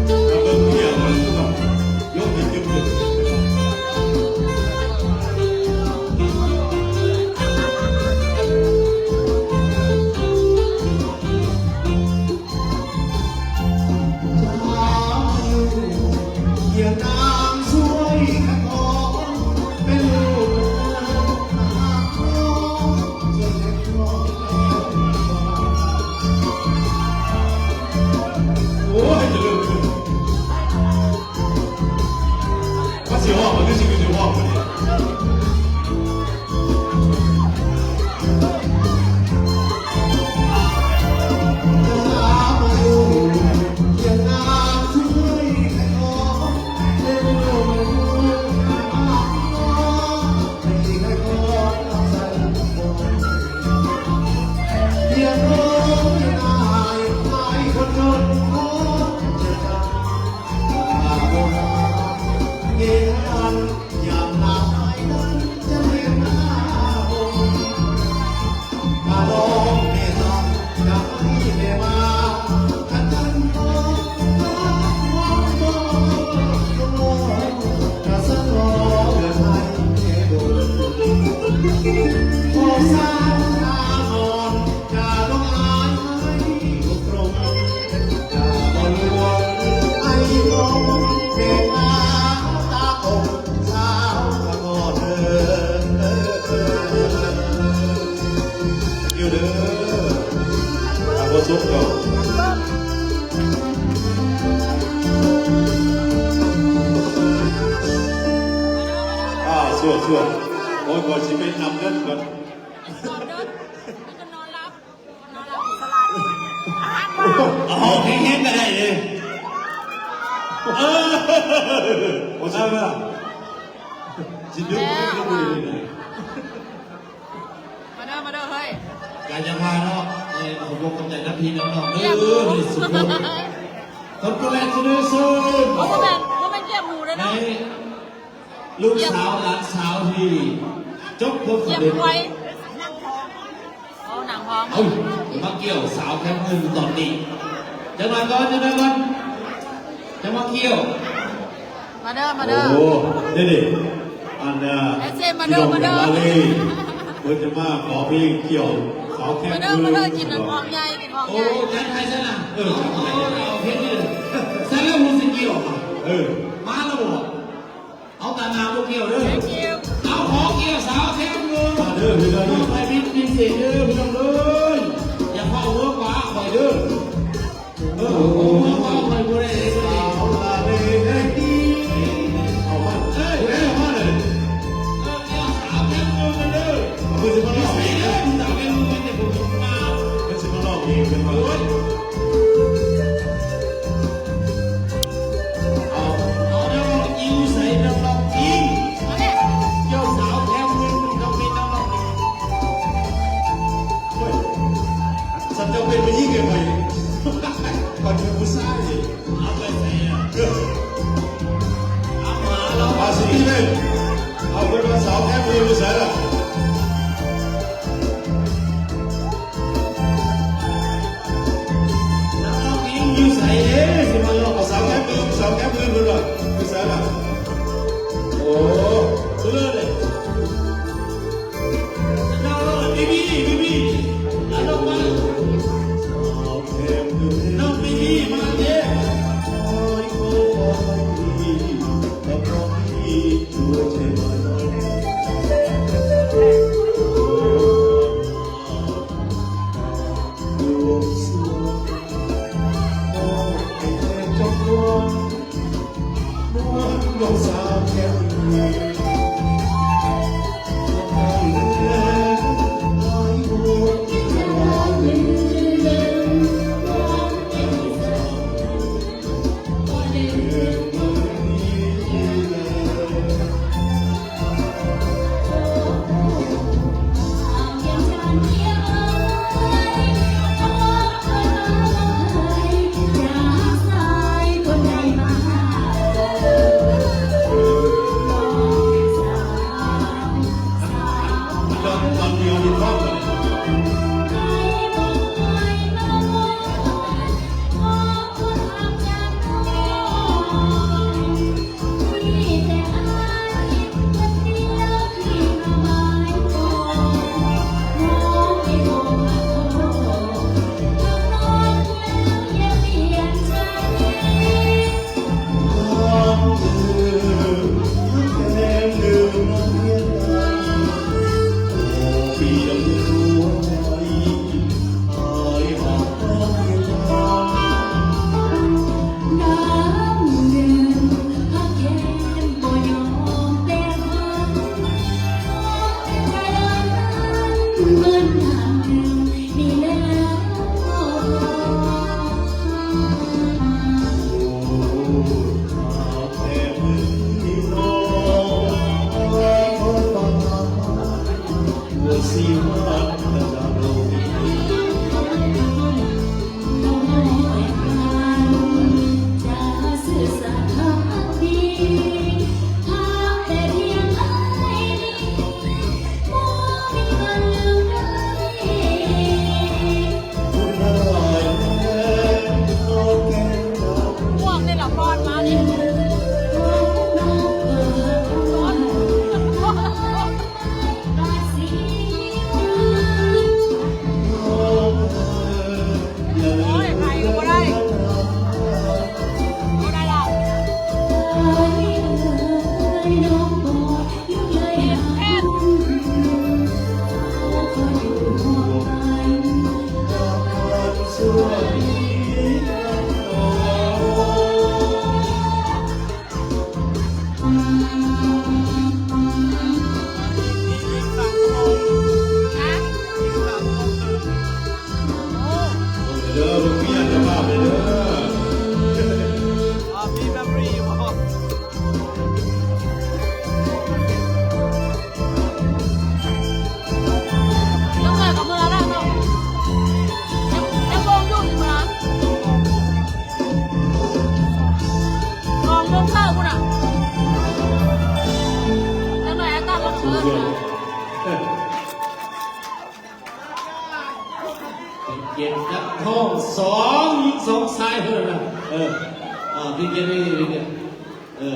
ເບິ່ງເມຍມັນຄືວ່າຍົກໃຫ້ຕຶບໆ. ໂອ້ຍ ຈະເລີນຂຶ້ນ ມັນຊິຮ້ອງ ມັນຄືຊິ ຄືຊິຮ້ອງບັດນີ້. ຢູ່ເດີ ຖ້າບໍ່ສຸດກໍ ອ່າ ສວດໆ ໂອ້ຍ ຂ້ອຍຊິໄປນຳເງິນກ່ອນ. ນອນເດີ ນອນຫຼັບ ນອນຫຼັບ ສະຫຼາຍ ເອົາ ຮ້ອງເພງແຮງກໍໄດ້ເດ້. ເອີ ບໍ່ໃຊ່ວ່າ ຊິດຶງ ມາເດີ ມາເດີ ເຮີ້ຍ ກະຢ່າວ່າເນາະ. ເອີ ຂໍຂອບໃຈນຳພີ່ນຳນ້ອງເດີ ທີ່ສຸດ. Congratulations ບໍ່ແມ່ນ ບໍ່ແມ່ນກຽມໝູເດ້ເນາະ. ໃນລູກສາວຫຼານສາວທີ່ຈົບຄວາມສຳເລັດ ເອົາ ນາງທອງ ເອົາ ມາກ່ຽວສາວແຄມເງິນຕອນນີ້. ຈັກໜ່ອຍກ່ອນ ຈັກໜ່ອຍກ່ອນ ຈະມາກ່ຽວ. ມາເດີ ມາເດີ ໂອ້ ເດ ອັນ ເອີ ເອັຟຊີ ມາເດີ ພີ່ນ້ອງ ມາເດີ ຈາກມາເລ ເພິ່ນຈະມາຂໍເພງກ່ຽວສາວແຄມເງິນ ມາເດີ ມາເດີ ກິນນ້ຳຫອມໃຫຍ່ ກິນຫອມໃຫຍ່ ໂອ້ ຈັດໃຫ້ຊັ້ນນະ. ເອີ ເອົາເພງນີ້ ຊັ້ນແລ້ວຜູ້ຊິກ່ຽວ ເອີ ມາແລ້ວບໍ່? ເອົາຕາໜ້າບໍ່ກ່ຽວເດີ ເອົາຂໍກ່ຽວສາວແຄມເງິນ ມາເດີ ພີ່ນ້ອງ ໃຫ້ພິເສດເດີ ພີ່ນ້ອງເດີ ຢ່າເຝົ້າເວີປາຂ້ອຍເດີ. ເອີ ເວົ້າໄປບໍ່ໄດ້ເດ້ ເອົາມາ ເອີຍ ເອົາມາເລີຍ ເອີ ສາວແຄມເງິນເດີ ເພິ່ນຊິມາຮ້ອງເພງ ສາວແຄມເງິນ ເພິ່ນຊິມາຮ້ອງເພງ ເພິ່ນວ່າ ໂອ້ຍ ເອົາ ເອົາ ນັກຮ້ອງຍິງຢູ່ໃສ ນັກຮ້ອງຍິງ ເຈົ້າສາວແຄມເງິນ ຕ້ອງມີນັກຮ້ອງຍິງ ໂອ້ຍ ສັນເຈົ້າເປັນຜູ້ຍິງໃຫ້ຂ້ອຍ ຂ້ອຍເປັນຜູ້ຊາຍ ເອົາໄປໃສອະ ເອົາມາລະ ມາຊິເລີຍ ເອົາເພິ່ນວ່າສາວແຄມເງິນຢູ່ໃສລະ ນັກຮ້ອງຍິງຢູ່ໃສເດ້ ຊິມາຮ້ອງ ເອົາສາວແຄມເງິນ ສາວແຄມເງິນເພິ່ນວ່າຢູ່ໃສລະ ໂອ້ ເລີຍເລີຍ. ນ້ອງບີບີ ບີບີ ນ້ອງບີບີ ມາເດ້ ໂອ້ຍ ໂອ້ຍ ໂອ້ຍ. ພວກນີ້ລະປ້ອນມານີ້ ໂອ້ຍ ໃຜກໍບໍ່ໄດ້ ບໍ່ໄດ້ລະ ເຮັດ ເຮັດ. ເດີ ເບິ່ງເມຍເຈົ້າພາບເດີ ອ່າ ມີແບບນີ້ບໍ່? ຍັງເມືອກັບເມືອແລ້ວເນາະ ຍັງ ຍັງບໍ່ຢູ່ຊິເມືອ ສອງໂມງເຊົ້າພຸ້ນນະ ຈັກໜ້ອຍອາກາດກໍເກີນນະ. ເປັນກຽດນັກຮ້ອງສອງຍິງສອງຊາຍເທົ່ານັ້ນນະ ເອີ ອ່າ ເປັນກຽດ ເປັນກຽດ ເອີ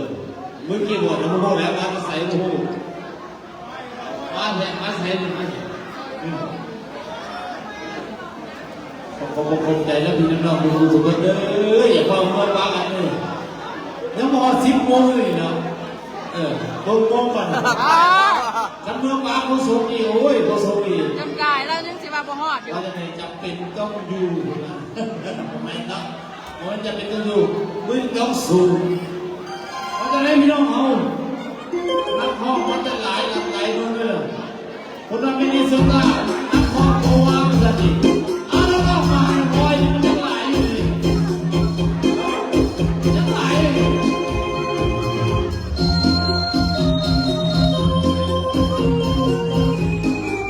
ມືຄີບອດນະ ບໍ່ຮູ້ແລ້ວ ມາແຕ່ໃສບໍ່ຮູ້ ມາແທ້ ມາໃສນີ້ ມາ ອືມ ຂໍຂອບ ຂອບໃຈນຳພີ່ນຳນ້ອງທຸກໆຄົນເດີ ຢ່າເວົ້າເມືອປາກັນເດີ ຍັງບໍ່ຮອດສິບໂມງຢູ່ນີ້ເນາະ ເອີ ເບິ່ງໂມງກ່ອນ ຄັນເມືອປາບໍ່ສົກນີ້ ໂອ້ຍ ບໍ່ສົກນີ້ ຈຳກາຍແລ້ວຍັງຊິວ່າບໍ່ຮອດຢູ່ ວ່າຈັ່ງໃດ ຈຳເປັນຕ້ອງຢູ່ ແມ່ນເນາະ ບໍ່ແມ່ນຈຳເປັນຕ້ອງຢູ່ ມື້ນີ້ຕ້ອງສູ້ ເຮົາຈະໄດ້ພີ່ນ້ອງເຮົາ ນັກຮ້ອງມັນຈະຫຼາຍ ຫຼາກຫຼາຍເມືອງເດີ ຄົນວ່າແມ່ນອີ່ສົງການ ນັກຮ້ອງບໍ່ວ່າວ່າຊັ້ນນີ້ ເອົາລະ ເອົາມາຮ້ອຍນີ້ມັນຍັງຫຼາຍຢູ່ນີ້ ຍັງຫຼາຍຢູ່ນີ້.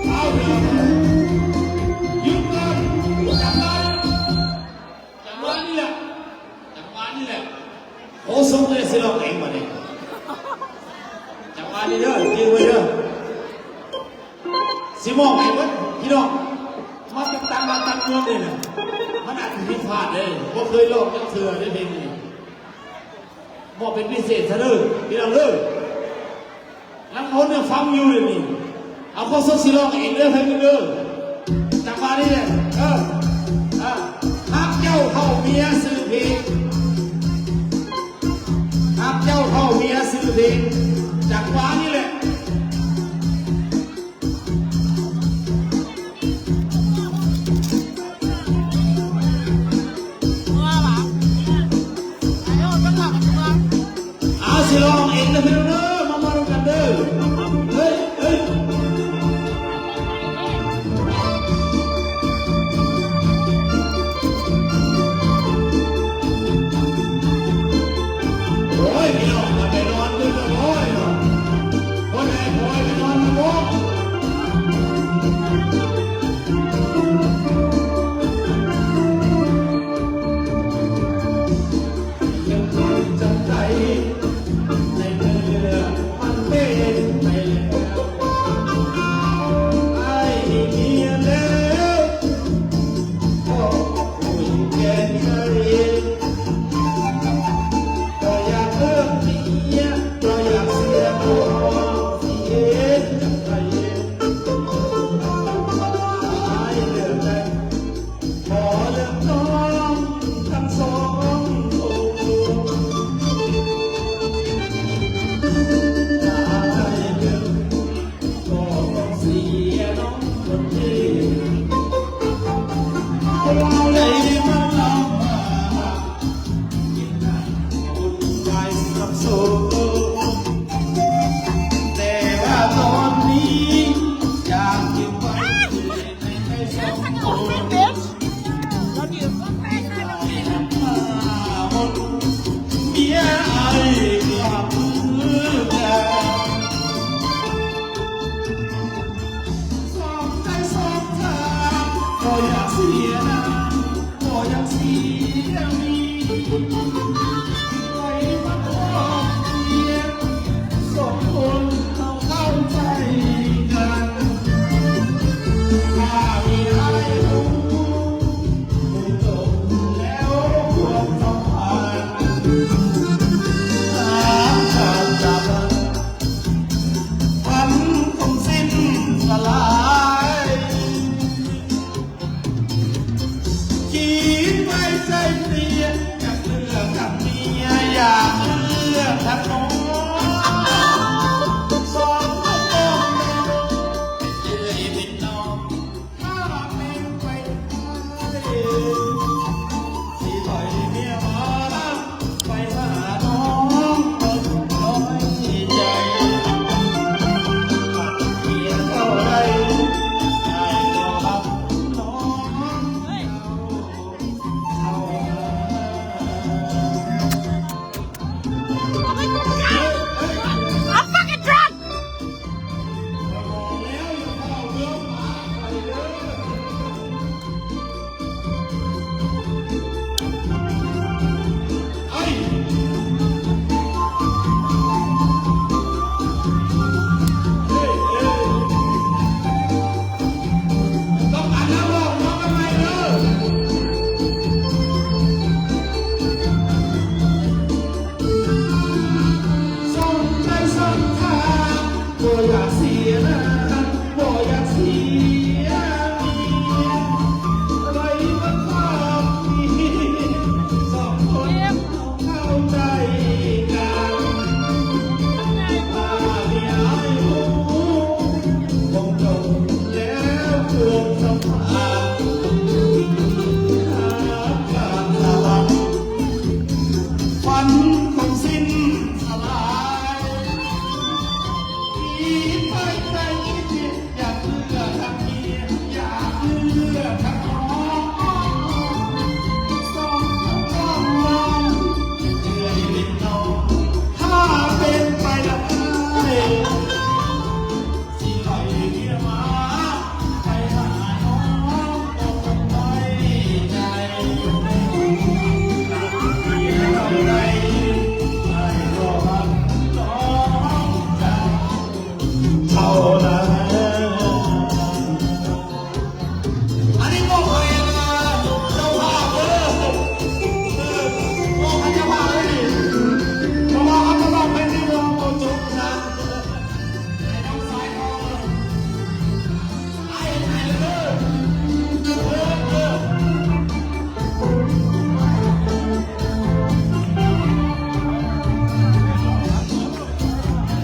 ເອົາເດີ ຢຸດກ່ອນ ຈັງຫວະນີ້ແຫຼະ ຈັງຫວະນີ້ແຫຼະ ໂຄສົກເລີຍຊິຮ້ອງເອງບາດນີ້ ຈັງຫວະນີ້ເດີ ຈື່ໄວ້ເດີ ຊິມອບໃຫ້ເບິດພີ່ນ້ອງ ມາຈາກຕ່າງບ້ານຕ່າງເມືອງນີ້ນະ ມັນອາດຈະຜິດພາດເດ້ ບໍ່ເຄີຍຮ້ອງຈັກເທື່ອເດ້ເພງນີ້ ມອບເປັນພິເສດຊະເດີ ພີ່ນ້ອງເດີ ລາງຄົນຍັງຟັງຢູ່ເດນີ້ ເອົາ ໂຄສົກຊິຮ້ອງເອງເດີ ໃຫ້ເບິ່ງເດີ ຈັງຫວະນີ້ແຫຼະ ເອີ ເອີ ຮັກເຈົ້າເທົ່າເມຍຊື່ເພງ ຮັກເຈົ້າເທົ່າເມຍຊື່ເພງ ຈັງຫວະນີ້ແຫຼະ. ເອົາ ຊິລອງເອງເດີພີ່ນ້ອງເດີ ມາ ມານຳກັນເດີ ເຮີ້ຍ ເຮີ້ຍ ໂອ້ຍ ພີ່ນ້ອງ ຢ່າໄປນອນເດີ ໂອ້ຍ ເນາະ. ບໍ່ຢາກເສຍໜ້າ ບໍ່ຢາກເສຍໜີ້ ໄປມາຂໍເຂດ ສົມຄົນເຮົາເຂົ້າໃຈກັນ ຖ້າມີໃຜຮູ້ ຈົບແລ້ວຄວາມສຳພັນ ຫາກຈາກກັນ ພັນຄົງສິ້ນສະຫຼາຍ ຄິດໄວ້ໃຈເຕຍ ຢາກເລືອກທັງເມຍ ຢາກເລືອກທັງນ້ອງ ສອງຄົນນ້ອງ ເອື້ອຍເປັນນ້ອງ ຖ້າແມ່ນໄປໄດ້ ຊິໄລ່ເມຍມາ ໄປຫານ້ອງ ບໍ່ຕ້ອງນ້ອຍໃຈ ເມຍເຈົ້າໄດ້ ອ້າຍກໍຮັກນ້ອງເທົ່ານັ້ນ. I'm fucking drunk!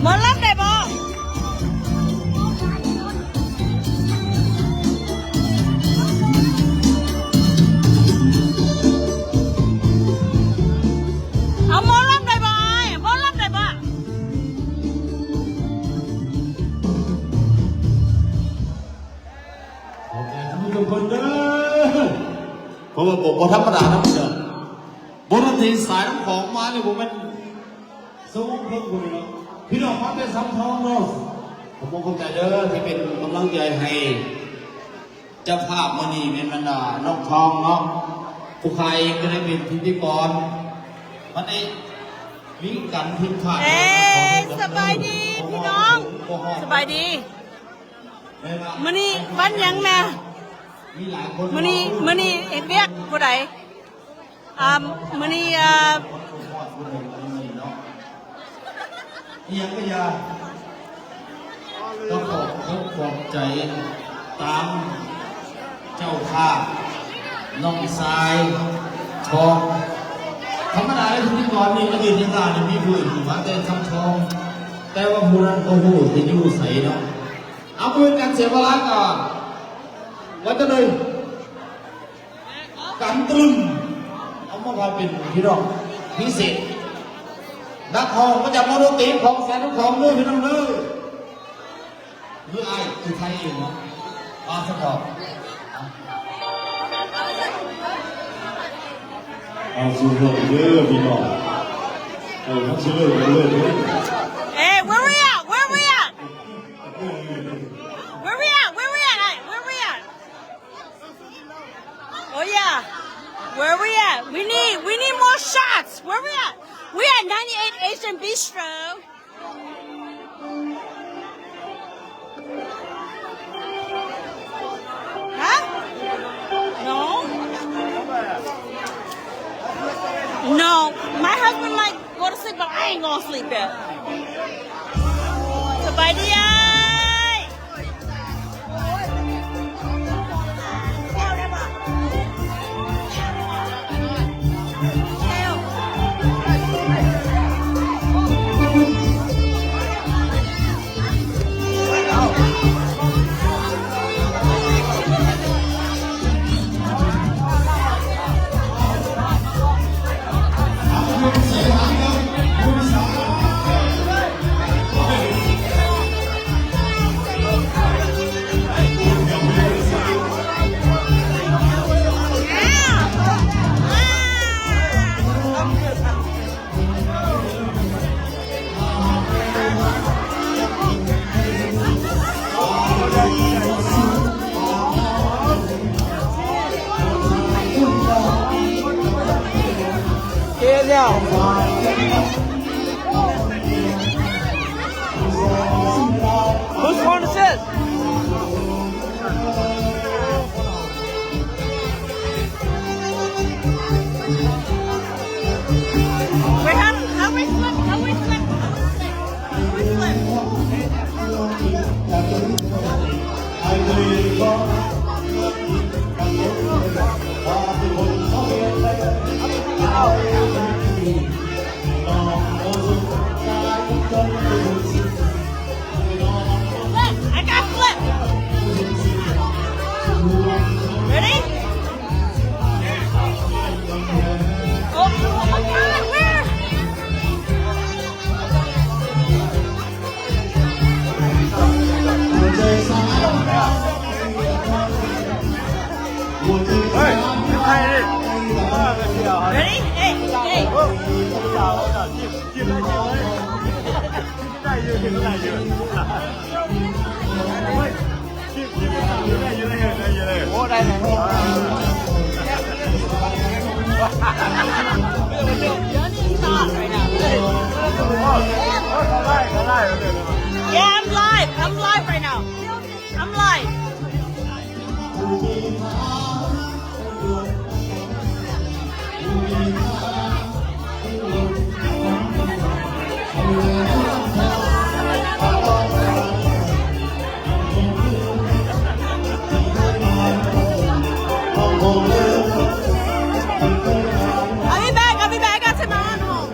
ໝໍລຳໄດ້ບໍ່? ເອົາໝໍລຳໄດ້ບໍ່ອ້າຍ? ໝໍລຳໄດ້ບໍ່? ຂອບໃຈທຸກຄົນເດີ ເພາະວ່າບໍ່ ບໍ່ທຳມະດານະ ເດີ ວົງດົນຕີສາຍນ້ຳຂອງມານີ້ ບໍ່ແມ່ນສະຫວ່າງເພິ່ນຜູ້ດຽວ ພີ່ນ້ອງມາແຕ່ສຳເພາເນາະ ຂອບອົກຂອບໃຈເດີ ທີ່ເປັນກຳລັງໃຈໃຫ້ເຈົ້າພາບມື້ນີ້ ແມ່ນບັນດານ້ອງທອງເນາະ ຜູ້ຂ້າເອງກໍໄດ້ເປັນພິທີກອນ ມັນໄດ້ມີການຜິດພາດ ເອີຍ ສະບາຍດີພີ່ນ້ອງ ສະບາຍດີ. ມື້ນີ້ວັນຫຍັງນະ? ມື້ນີ້ ມື້ນີ້ເຮັດວຽກຜູ້ໃດ? ອ່າ ມື້ນີ້ ອ່າ ອີ່ຫຍັງກໍຢ່າ ກໍຂອບອົກຂອບໃຈຕາມເຈົ້າພາບ ນ້ອງຊາຍທອງ ທຳມະດາເລີຍ ພິທີກອນນີ້ ອະດີດຍາດານີ້ມີຜູ້ອື່ນມາແຕ່ສຳທອງ ແຕ່ວ່າຜູ້ນັ້ນບໍ່ຮູ້ຊິຢູ່ໃສເນາະ. ເອົາ ບໍ່ເປັນການເສຍເວລາ ກໍວ່າຈັ່ງໃດ ກຳຕຶມ ເອົາມາວ່າເປັນພີ່ນ້ອງພິເສດ ນັກຮ້ອງປະຈຳວົງດົນຕີຂອງແສນທຸກຂອງເດີ ພີ່ນ້ອງເດີ ຄືອ້າຍຄືໄທເອງເນາະ ປາສະທອງ ເອົາ ສູ້ເດີພີ່ນ້ອງ ເອີ ມັນຊິເລີກ ເລີກເດີ. Hey, where we at? Where we at? Where we at? Where we at? Where we at? Where we at? We need, we need more shots. Where we at? We at ninety-eight Asian Bistro. Huh? No. No. My husband might go to sleep, but I ain't gonna sleep yet. ສະບາຍດີອ້າຍ. Whose phone is this? Wait, how, how we flip? How we flip? How we flip? How we flip? Flip! I got flip! Ready? Oh, oh my God, where? Ready? Hey, hey. ຈີບ ຈີບເລີຍ ຈີບເລີຍ ຈີບໄດ້ຢູ່ ຈີບໄດ້ຢູ່ ໂອ້ຍ ຈີບ ຈີບໄດ້ຢູ່ ໄດ້ຢູ່ ໄດ້ຢູ່ ໄດ້ຢູ່ ໂອ້ ໄດ້ແລ້ວ Yeah, I'm live. I'm live right now. I'm live. I'll be back. I'll be back. I gotta take my aunt home.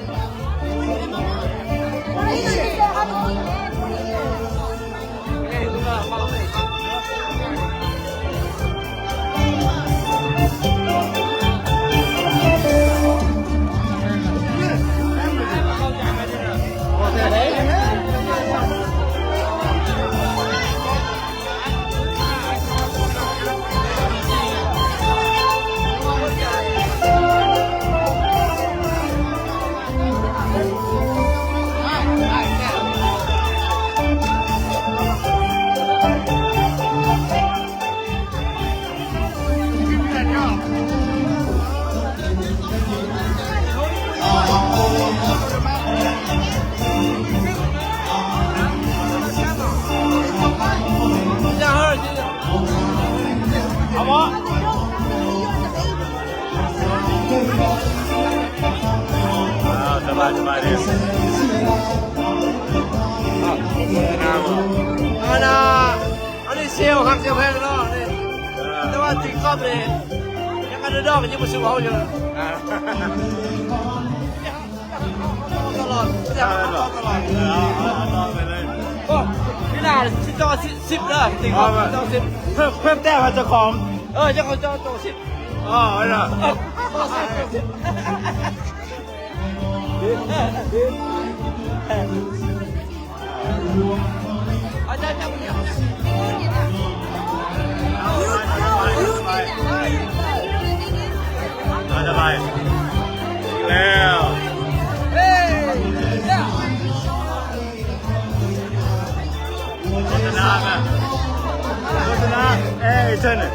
ສະບາຍ ສະບາຍດີ ອານາ ອັນນີ້ເຊວຄັກເຊວແພງເນາະນີ້ ເອີ ແຕ່ວ່າຕິງກອບນີ້ ຍັງອັນເດີດັອກ ຍັງບໍ່ສູ້ເຮົາຢູ່ ອ່າ ຕະຫຼອດ ຕະຫຼອດ ເອີ ເອົາ ເອົາຕໍ່ໄປເລີຍ ໂອ້ ປີໜ້າຊິເຈາະສິບເດີ ຕິງກອບ ເອົາ ຊິເຈາະສິບ ເພີ່ມ ເພີ່ມແຕ້ມໃຫ້ເຈົ້າຂອງ ເອີ ເຈົ້າຂອງເຈາະໂຕສິບ ອໍ ເອົາລະ ເອີ ໂຕສິບ ສະບາຍ ສະບາຍ ແລ້ວ ໂຄສະນານະ ໂຄສະນາ ເອີ ເຊີນ ເອີ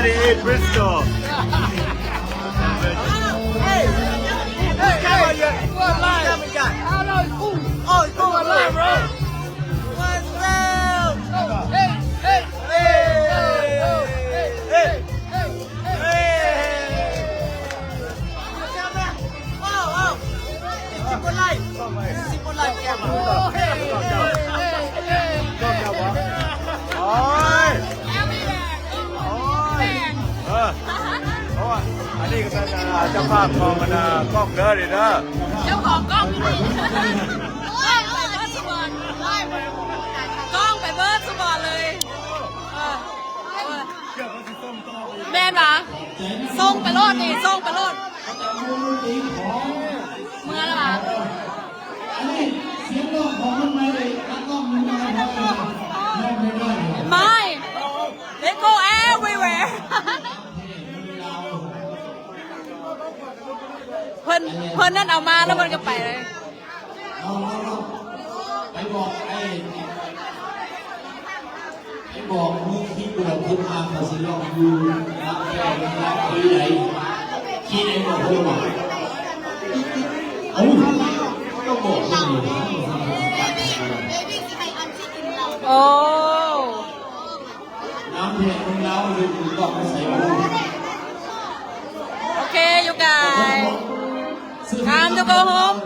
Hey, Bristol. Hey, hey, come on, you. Come on, guy. Oh, come on, bro. What's up? Hey, hey, hey, hey, hey, hey. Oh, oh. It's Simple Life. Simple Life camera. ໂອ້ຍ ໂອ້ຍ ເອີ ເພາະວ່າອັນນີ້ກໍເປັນ ອ່າ ເຈົ້າພາບຂອງ ອັນນ່າ ກ້ອງເດີນີ້ເດີ ເຈົ້າຂອງກ້ອງຢູ່ນີ້ ໂອ້ຍ ໂອ້ຍ ໄປເບີດຊຸບ່ອນ ກ້ອງໄປເບີດຊຸບ່ອນເລີຍ ເອີ ໂອ້ຍ ແມ່ນຫວາ? ສົ່ງໄປໂລດນີ້ ສົ່ງໄປໂລດ ເມືອລະຫວາ? ອັນນີ້ສຽງຮ້ອງຂອງມັນໄໝ ນັກຮ້ອງມັນໄໝ Mine. They go everywhere. ເພິ່ນ ເພິ່ນນັ້ນເອົາມາແລ້ວເພິ່ນກໍໄປເລີຍ. ເອົາ ເອົາ ເອົາ ໄປບອກໄອ້ ໄປບອກມືຄີບອດເພິ່ນວ່າຂ້ອຍຊິຮ້ອງຢູ່ລາວແທ້ ລາວຄີໃດ ຄີໃດບອກເພິ່ນວ່າ ເອົ້າ ຕ້ອງບອກເພິ່ນຢູ່. ໂອ້ ນ້ຳແທ້ຂອງລາວເພິ່ນຕ້ອງໃສ່ບໍ່? Okay, you guys. Time to go home.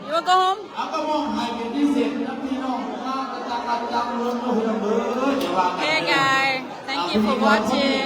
You wanna go home? ເອົາ ກໍມອບໃຫ້ເປັນພິເສດນຳພີ່ນ້ອງ Okay, guys. Thank you for watching.